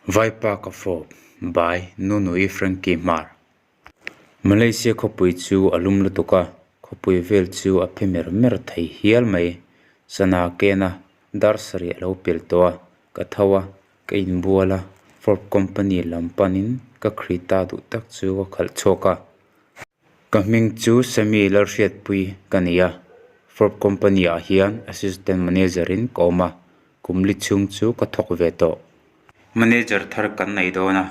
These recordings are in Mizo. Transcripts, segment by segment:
Vaipa ka fawp, By Nunui Frankie Hmar. Malaysia khawpui chu a lum lutuk a, khawpui vel chu a phe mer mer thei hial mai. Sana ken a, dar sarih a lo pel tawh a, ka tho a, ka inbual a, Ford company lam panin ka Creta duh tak chu ka khalh chhuak a. Ka hming chu Sammy Lalhriatpui ka ni a, Ford company ah hian assistant manager in ka awm a, kum li chhung chu ka thawk ve tawh. Manager thar kan nei dawn a,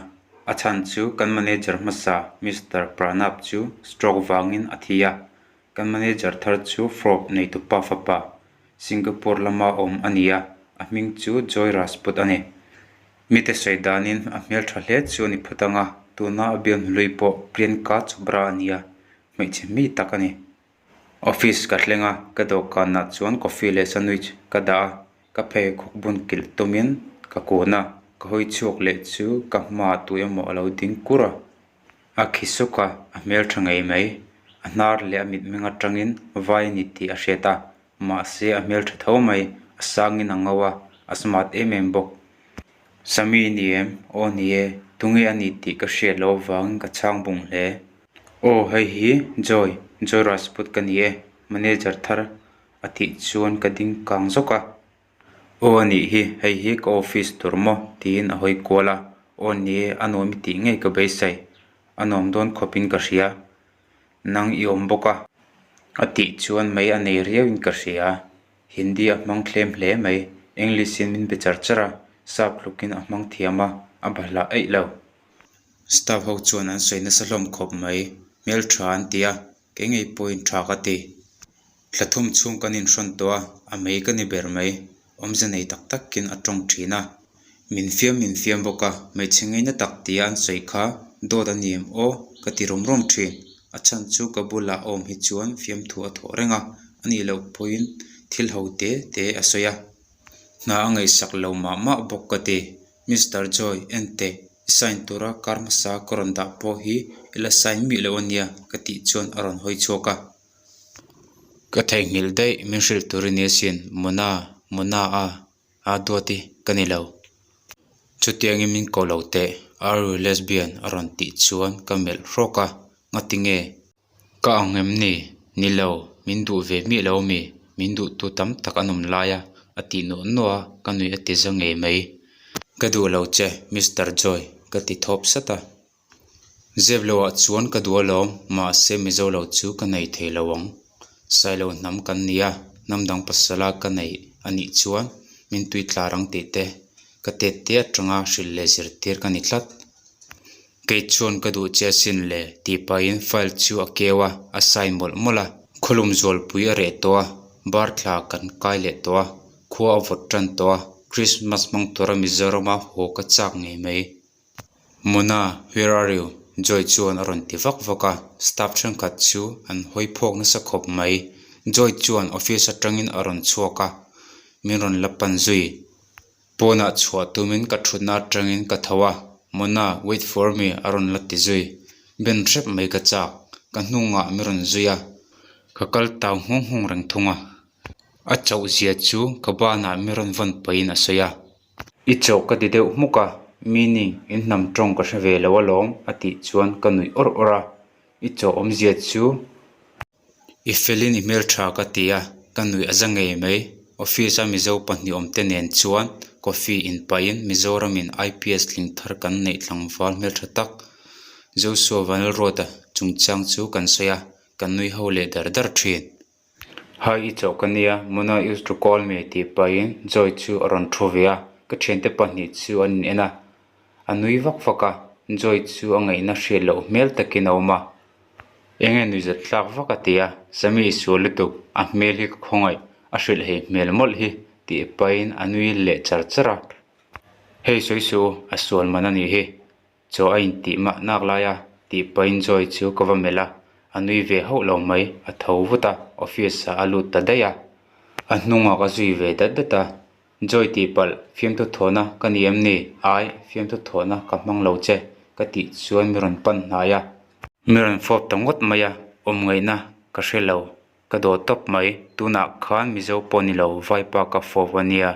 a chhan chu kan manager hmasa Mister Pranab chu stroke vangin a thi a, kan manager thar chu Ford neitupa fapa Singapore lama awm a ni a, a hming chu Joy Rajput a ni. Mite sawi danin a hmel tha hle chu a ni phawt ang a, tuna a bial hlui pawh Priyanka Chopra a ni a, hmeichhe mi tak a ni. Office ka thleng a, ka dawhkanah chuan coffee leh sandwich ka dah a, ka pheikhawk bun kilh tumin ka kun a, ka hawi chhuak leh chu ka hmaah tu emaw a lo ding kur a. A khi suk a, a hmel tha ngei mai. A hnar leh a mitmeng atangin vai a ni tih a hriat a, mahse a hmel tha tho mai, a sangin a ngo a, a smart em em bawk. Sami ni em? Aw ni e, tunge a ni tih ka hriat loh avangin ka chhang bung hle. Aw hei hi Joy, Joy Rajput ka ni e, manager thar a tih chuan ka ding kang zawk a. Aw a nih hi, hei hi ka office tur maw? tiin a hawi kual a, Aw ni e, a nuam i tih ngei ka beisei, a nuam dawn khawpin ka hria, nang i awm bawk a. A tih chuan mai a nei riauin ka hria, Hindi a hmang thlem hle mai, English in min be char char a, sap tlukin a hmang thiam a, a bahlah eih lo. Staff ho chuan an sawi nasa hlawm khawp mai, hmeltha an ti a, kei ngei pawhin tha ka ti. Thla thum chhung kan inhrawn tawh a, a mei ka ni ber mai, awmze nei tak takin a tawng thin a. Min fiam min fiam bawk a, hmeichhe ngaina tak tia an sawi kha dawt a ni em aw ka ti rum rum thin. A chhan chu ka bulah a awm hi chuan fiamthu a thawh reng a, a nih loh pawhin thil ho te te a sawi a. Hna a ngaihsak lo mah mah bawk ka ti. Mister Joy, en teh, i sign tura kar hmasa ka rawn dah pawh hi i la sign mih loh a nia ka tih chuan a rawn hawi chhuak a. Ka theihnghilh daih min hrilh tur i ni asin, Mona, Mona a, a duat i ka ni lo. Chutiangin min ko lo teh, are you lesbian? a rawn tih chuan ka melh hrawk a, ngati nge? Ka ang em ni? Ni lo, min duh ve miah lo ami? Min duhtu tam tak an awm lai a, a tih nuah nuah a, ka nuih a ti za ngei mai. Ka duh lo che, Mister Joy, ka ti thawp sat a. Zep loah chuan ka duh alawm, mahse Mizo lo chu ka nei thei lo ang. Sailo hnam kan ni a, hnam dang pasala ka nei a nih chuan min tui tlar ang tih te ka tet te atanga hrilh leh zirtir ka ni tlat. Kei chuan ka duh che asin le tih pahin file chu a keu a, a sign mawlh mawlh a. Khawlum zualpui a reh tawh a, bar thla kan kai leh tawh a, khua a vawt tan tawh a, Christmas hmang tura Mizorama haw ka chak ngei mai. Mona, where are you? Joy chuan a rawn ti vak vak a, staff thenkhat chu an hawi phawk nasa khawp mai. Joy chuan office atangin a rawn chhuak a, min rawn la pan zui. Pawnah chhuah tumin ka thutna atangin ka tho a, Mona, wait for me a rawn la ti zui. Ben hrep mai ka chak, ka hnungah min rawn zui a, ka kal tau nghawng nghawng reng thung a. A chauh zia chu ka banah min rawn vawn pahin a sawi a. I chauh ka ti deuh hmuk a, meaning in hnam tawng ka hre ve lo alawm a tih chuan ka nuih awrh awrh a, i chauh awmzia chu i felin i hmeltha ka ti a, ka nuih a za ngei mai. Office a Mizo pahnih awm te nen chuan coffee in pahin Mizoramin IPS tling thar kan neih tlangval hmeltha tak Joshua Vanlalruata chungchang chu kan sawi a, kan nui ho leh dar dar thin. Hi i chauh ka nia, Mona used to call me tih pahin Joy chu a rawn thu ve a, ka thiante pahnih chu an in en a, a nui vak vak a, Joy chu a ngaihna hriat loh hmel takin a awm a, enge nuihzat tlak vak a ti a, Sammy i sual lutuk, a hmel hi ka khawngaih, a hrilh hei hmel mawlh hi tih pahin a nui leh char char a, hei sawi suh u, a sual man a nih hi, Chaw a intih mah nak lai a tih pahin Joy chu ka va melh a, a nui ve hauh lo mai, a tho vut a, office ah a lut ta daih a. A hnungah ka zui ve dat dat a, Joy tih palh, fiamthu thawhna ka ni em ni? Ai, fiamthu thawhna ka hmang lo che, ka tih chuan mi rawn pan hnai a. Mi rawn fawp ta ngawt mai a, awm ngaihna ka hre lo, ka dawh tawp mai, tunah khan Mizo pawh ni lo, Vaipa ka fawp a nia.